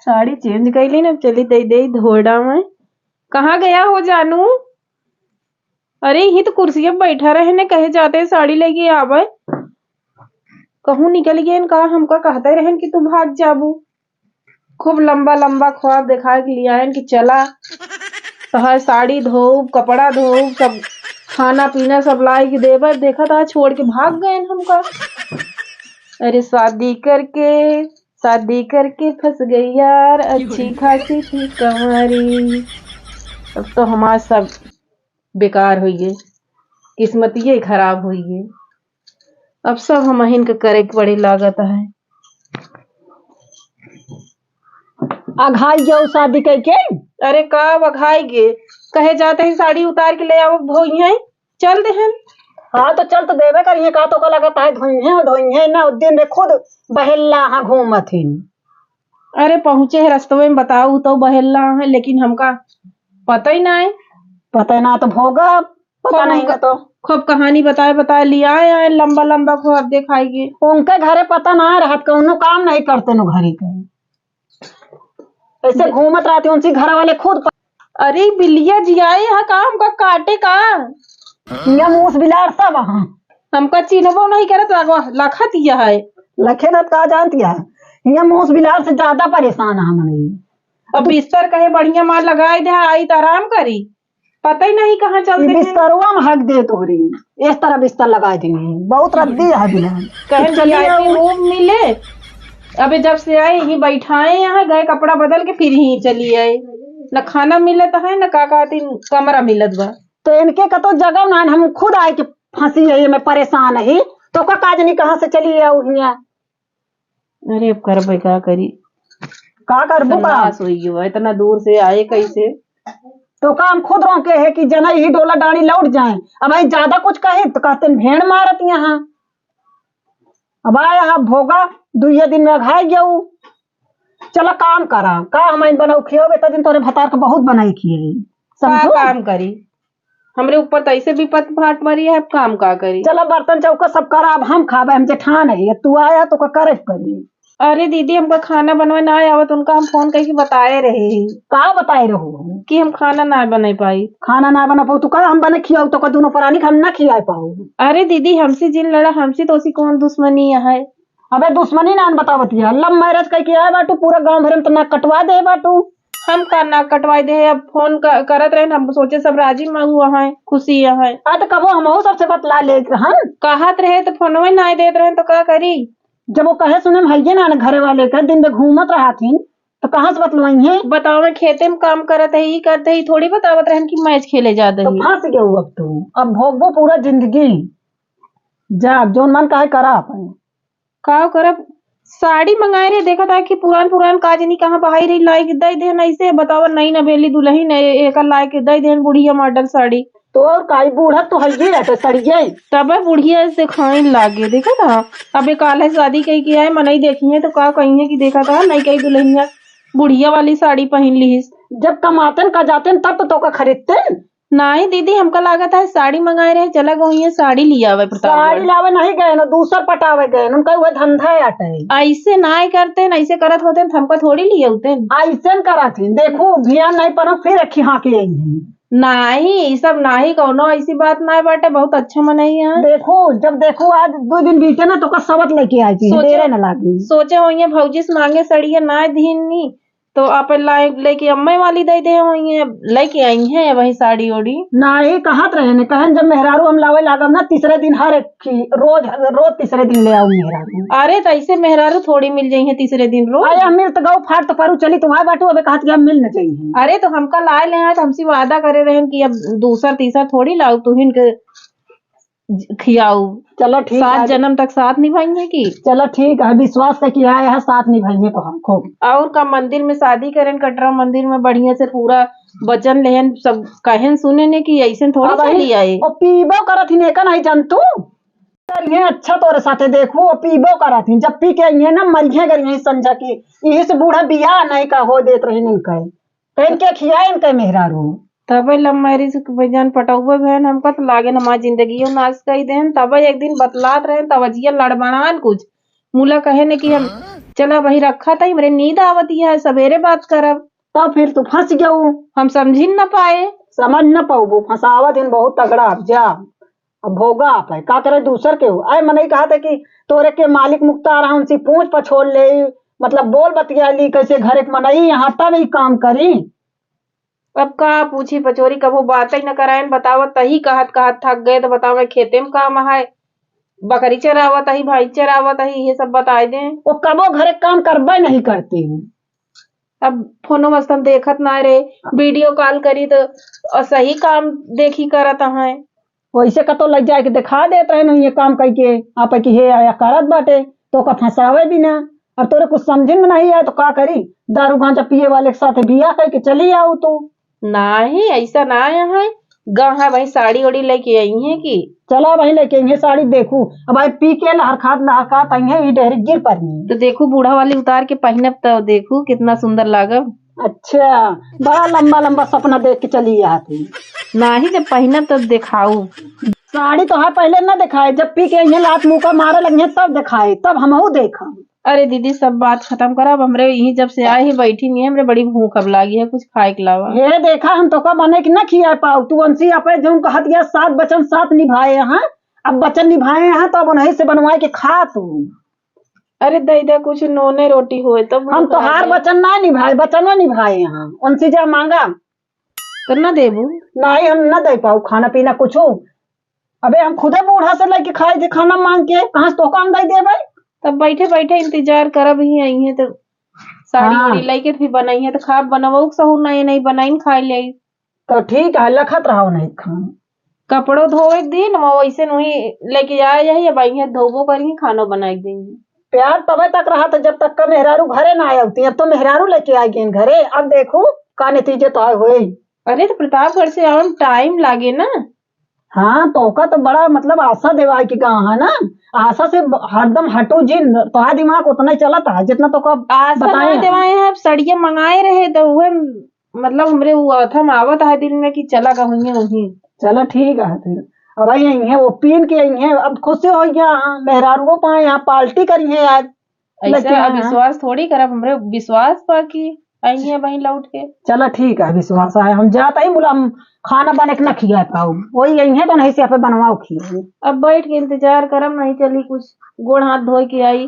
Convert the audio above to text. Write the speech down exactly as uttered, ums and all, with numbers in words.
साड़ी चेंज कइली ना, चली दे दे धोड़ा में। कहाँ गया हो जानू? अरे, यहीं तो कुर्सिया पे बैठा रहे ने, कहे जाते हैं साड़ी लेके आवे। कहूँ निकल गए का, हमका कहते रहन कि तू भाग जाबू। खूब लंबा लंबा ख्वाब दिखाए के लिए आयन कि चला, तोहार साड़ी धोब, कपड़ा धोब, सब खाना पीना सब लाई के देबे। देखा था, छोड़ के भाग गए हमका। अरे, शादी करके, शादी करके फंस गई यार, अच्छी खासी थी कंवारी। अब तो हमार सब बेकार होइए, किस्मतिये खराब होइए। अब सब हमहिन के करे के पड़े लागत है। अघाई गयो शादी कइके? अरे का अघाई गे, कहे जाते ही साड़ी उतार के ले आओ, धोइहैं, चल देहन। हाँ, तो चल तो देबे करिहैं, का तो का लगत है धोइहैं, धोइहैं ना, उस दिन रे खुद बहेल्ला हाँ घूमत हिन। अरे पहुँचे है रस्तवे में, बताओ तो बहेल्ला है, लेकिन हमका पता ही ना है। पता ही ना तो भोगा, पता खूब नहीं हमका, ना तो। खूब कहानी बताए बताए लियाए आए, लंबा लंबा खूब देखाई के। उनके घरे पता ना रहत, कौनो काम नहीं करते नो घरे के। ऐसे घूमत रहती उनसे घर वाले खुद प- अरे बिल्लिया जियाए है का, हमका काटे का? हियाँ मूस बिलार सब हाँ। हमका चिन्हबो नहीं करत, लगवा लखत यह है। लखे ना का जानती है, हियाँ मूस बिलार से ज्यादा परेशान है हमने। अब बिस्तर कहे बढ़िया मार लगाए दे, आई तो आराम करी, पता ही नहीं कहाँ चल ई देहे। बिस्तरवा में हक दे तोहरी, इस तरह बिस्तर लगा दी, बहुत रद्दी है बिना। कहे चलिए VIP room मिले, अबे जब से आए यहीं बैठाए, यहाँ गए कपड़ा बदल के फिर यहीं चली आए, न खाना मिलत है न का कहती कमरा मिलत बा। तो इनके कतो जगह ना, हम खुद आए के फंसी है, मैं परेशान है, तो का काज नहीं कहाँ से चली आओ हियाँ। अरे अब करबे का करी, का करबू का? नाश होई गयो, इतना दूर से आए कैसे? तो का हम खुद रोके है कि जना ही डोला डाणी लौट जाए। अब भाई ज्यादा कुछ कहे तो कहते हैं, "भेड़ मारत यहाँ।" अब आए यहाँ भोगा, दुइये दिन में अघाई गऊ। चला काम करा, का हम बनाऊ खियोगे, इतना दिन तोरे भतार के बहुत बनाई खिए। का समझू? काम करी? हमरे ऊपर तो ऐसे विपत भाट मरी है, अब काम का करी? चला बर्तन चौका सब करा, अब हम खाबे, हम जेठान है, तू आया तो का करे के पड़ी। अरे दीदी, हमका खाना बनवे ना आवत, उनका हम फोन करके बताए रहे ही। का बताए रहो? कि हम खाना ना बना पाई। खाना ना बना पाऊ, तू का हम बने खियाऊ, तो का दोनों प्राणी के हम ना खिया पाऊ। अरे दीदी, हमसे जिन लड़ा, हमसे तो उसी कौन दुश्मनी है? अबे दुश्मनी ना बतावत है, love marriage कह के आए बाटू, पूरा गांव भर में तो नाक कटवा दे बाटू। हम का नाक कटवाई दे, अब फोन क-, करत रहन, हम सोचे सब राजी में हुआ है, खुशी है। आ तो कबो हमहू सबसे बतला ले रहन। कहत रहे तो फोनवे ना देत रहन, तो का करी? जब वो कहे सुने में हइये ना, ना घरे वाले के, दिन में घूमत रहत हिन, तो कहाँ से बतलवाई है? बताओ, मैं खेते में काम करत है, ई करत है, ई थोड़ी बतावत रहन कि मैच खेले जात तो है। फंस गए अब तू, अब भोगबो पूरा जिंदगी। जा, अब जोन मन कहे करा अपन। का करब? साड़ी मंगाए रहे, देखत है कि पुरान पुरान का जनी कहाँ बहाई रही, लाइके दे देन। ऐसे बतावा, नई नवेली दुलहिन है, एकर लाइके दे देन बुढ़िया मॉडल साड़ी। तो और काई, बूढ़ा तो हइये है, तो सड़िये। तबे बुढ़िया से खाइन लागे, देखत है। अबे काल्हे शादी कई के आए, मनई देखिहैं तो का कहिहैं कि देखत है, नई कई दुलहिनिया बुढ़िया वाली साड़ी पहिन लिहिस। जब कमातेन का जातेन तब तो तोका खरीदतेन। नाहीं दीदी, हमका लागत है साड़ी मंगाए रहे, चला गो हियाँ साड़ी लियावे प्रतापगढ़। साड़ी लावे नहीं गए ना, दूसर पटावे गए ना, उनका उहे धंधा आटे। ऐसे नाहीं करते न, ऐसे करत होते न, हमका थोड़ी लियाउते न। ऐसे न करत ही, देखू, ध्यान नहीं पड़ा, फिर अखी हाँके आई हैं। नाहीं, ई सब नाहीं, कौनो ऐसी बात नाहीं बाटे, बहुत अच्छा मनई है। देखू, जब देखू, आज दो दिन बीते ना, तो का सवत लेके आई थी, सोचे, देरे न लागी। सोचे होइए भौजी से मांगे सड़िया, ना दीनी, तो आप लाए, लेके अम्मे वाली दे दे होइए, लेके आई हैं वही साड़ी ओड़ी। नाहीं, कहत रहे ने, कहन जब मेहरारू हम लावे लागब ना, तीसरे दिन हर एक खी-, रोज, रोज तीसरे दिन ले आऊ मेहरारू। अरे, तो ऐसे मेहरारू थोड़ी मिल जाई हैं तीसरे दिन रोज। अरे, हम मिल तो गऊ फाट तो परू चली, तुम्हारे बाटू अबे कहत कि हम मिल न जाई हैं। अरे, तो हमका लाए ले आए, तो हमसे वादा करे रहन कि अब दूसर तीसर थोड़ी लाऊ, तुहिन के ज-, खियाऊ। चलो ठीक सात है। जन्म तक साथ निभाएंगे की? चलो ठीक है, विश्वास करके आए हैं, साथ निभाएंगे तो हम खूब। और का, मंदिर में शादी करेन, कटरा मंदिर में बढ़िया से पूरा वचन लेहन, सब कहेन सुने ने कि ऐसे थोड़ा अब चली आई। ओ पीबो करत ही ने का नहीं जान तू? सर, ये अच्छा तोरे साथे देखू, ओ पीबो करत ही, जब पी के आई है ना, मरिहे गरी है संझा की, यही से बूढ़ा बियाह नहीं का हो देत रही इनका। तो इनके खियाए इनके मेहरारू। तबे love marriage के बजान पटौबे भएन, हमका तो लागेन हमार जिंदगियो नाश कई देन। तबे एक दिन बतलात रहेन, तब अजिया लड़बड़ान कुछ, मुला कहे न कि हम, चला वही रखा था, हमरे नींद आवत है, सवेरे बात करब। तब फिर तू फंस गऊ। हम समझी न पाए। समझ न पाऊबू, फंसावत हन बहुत तगड़ा। अब जा, अब भोगा आप है, का करे दूसर के हो। आए मनई कहा था कि तोरे के मालिक मुख्तार है, उनसे पूछ पछोड़ ले, मतलब बोल बतिया ली कैसे घर एक मनई यहाँ तब ही काम करी। अब का पूछी पचोरी, कबो बात ही न करायन, बतावत तही कहत कहत थक गए, तो बतावे खेते में काम है, बकरी चरावत ही, भैंस चरावत ही, ये सब बताए दे। वो कबो घरे काम करबे नहीं करती हूँ। अब फोनो में हम देखत ना रे, वीडियो कॉल करी तो और सही काम देखी करत हैं। वैसे कतो लग जाए कि दिखा देत रहे नहीं ये काम कई के, आप की हे आया करत बाटे, तो का फंसावे भी ना। अब तोरे कुछ समझे में नहीं आए तो का करी? दारू गांजा पिए वाले के साथ बियाह कई के चली आऊ तू। नाही, ऐसा ना आया है। गाँव है भाई, साड़ी ओड़ी लेके आई है कि? चला भाई, लेके आई है साड़ी। देखू, अब भाई पी के लहरखात लहरखात आई है, ई डेहरी गिर पड़ी। तो देखू, बूढ़ा वाली उतार के पहनब तो देखू कितना सुंदर लागब। अच्छा, बड़ा लंबा लंबा सपना देख के चली आती। नाही, जब पहनब तब दिखाऊ। साड़ी तो है पहले न दिखाए, जब पी के इन्हें लात मुंह का मारे लगे तब दिखाए, तब हमहू देखब। अरे दीदी, सब बात खत्म करा, अब हमरे यहीं जब से आए ही बैठी नहीं है, हमरे बड़ी भूख अब लागी है कुछ खाए के अलावा। हे देखा, हम तोका बने के न खिया पाऊ, तू उनसे अपे जौन कहत गया सात वचन सात निभाए हैं, अब वचन निभाए हैं तो अब उन्हीं से बनवाए के खा तू। अरे दे दे, कुछ नोने रोटी होए तब हम तोहार वचन ना निभाए, वचन ना निभाए हैं, उनसे जा मांगा। तो ना देबू? नहीं, हम ना दे पाऊ खाना पीना कुछ। अबे हम खुदे बूढ़ा से लेके खाए थे खाना मांग के, कहाँ से तोका हम दे देबे? तब बैठे बैठे इंतजार करब ही आई है तो साड़ी हाँ। ओड़ी लेके फिर बनाई है तो खाब, बनवऊ के सहू नहीं, नहीं बनाई न खाए ले। तो ठीक है, लखत रहो नहीं खाना। कपड़ो धोए के दिन वो वैसे नहीं लेके आए यही, अब आई है धोबो करी, खानो बनाए के दिन। प्यार तबे तक रहा था जब तक का मेहरारू घरे ना आए होती, अब तो मेहरारू लेके आ गई घरे। अब देखू का नतीजे तो आए हुए। अरे तो प्रतापगढ़ से आवे में टाइम लागे ना। हाँ, तो ओका तो बड़ा मतलब आशा देवाई के गाँव है ना, आशा से ब-, हरदम हटू जिन, तोहार दिमाग उतना ही चलत है जितना तो का आशा बताए ना हैं। देवाए हैं, अब सड़िया मंगाए रहे तो उहे मतलब हमरे वो अथम आवत है दिल में कि चला गा हुइये वहीं। चला ठीक है फिर, अब आई हैं वो पीन के आई हैं, अब खुशी हो गया, हाँ, मेहरारुओं पाए यहाँ पार्टी करी है आज। ऐसे लेकिन हाँ। अविश्वास थोड़ी करब, हमरे विश्वास बा कि आई हैं वहीं लौट के। चला ठीक है, विश्वास है, हम जाता ही मुला, हम खाना बने के ना खिया पाऊ, वही आई हैं तो नहीं से आप बनवाओ खिया। अब बैठ के इंतजार करब, नहीं चली कुछ गोड़ हाथ धोए के आई।